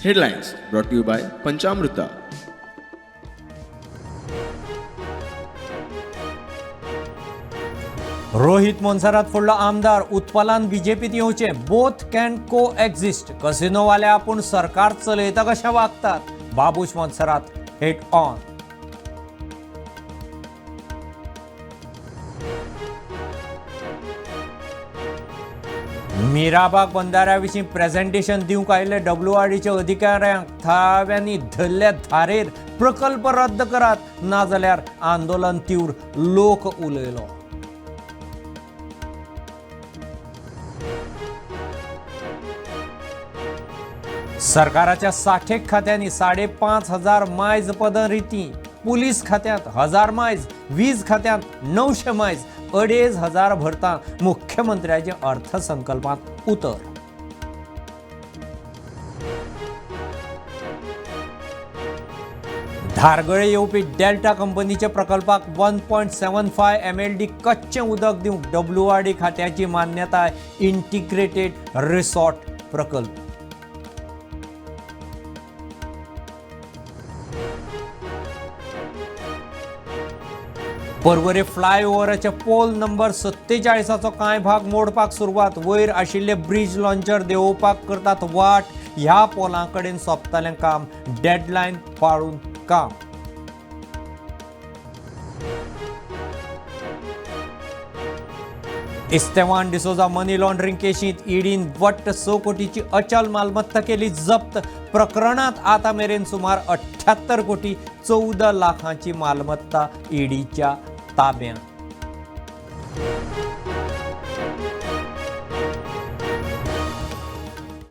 Headlines brought you by Panchamruta. Rohit Monserrate फुडलो आमदार उत्पलान बीजेपीत येवचे. Both can coexist. कसिनोवाले आपूण सरकार चलयता कशें वागतात. Babush Monserrate head on. मिराबाग बंदाऱ्या विशीं प्रेझेंटेशन दिवंक आयिल्ले डब्ल्यूआरडीच्या अधिकाऱ्यांक थळाव्यांनी धरल्या धारेर. प्रकल्प रद्द करात, नाजाल्यार आंदोलन तीव्र. लोक उलयलो. सरकाराच्या 60 खात्यांनी 5,500 मायज पदां रिती. पुलीस खात्यांत 1000 मायज, वीज खात्यांत 900 मायज, 2500 भरता. मुख्यमंत्र्याचे अर्थसंकल्पांत उतर. धारगळे येवपी डेल्टा कंपनीच्या प्रकल्पाक 1.75 MLD कच्चें उदक दिवंक डब्ल्यूआरडी खात्याची मान्यताय. इंटिग्रेटेड रिसॉर्ट प्रकल्प. पर्वरे फ्लायओव्हराच्या पोल नंबर 47चो कांय भाग मोडपाक सुरवात. वयर आशिल्ले ब्रीज लॉन्चर देंवोवपाक करतात वाट. ह्या पोलां कडेन सोंपतलें काम. डेडलायन पाळून काम. इस्तेवान डिसोजा मनी लॉन्ड्रिंग केशींत ईडीन वट्ट 6 कोटीची अचल मालमत्ता केली जप्त. प्रकरणात आतां मेरेन सुमार 78 कोटी 14 लाखांची मालमत्ता ईडीच्या ताब्यांत.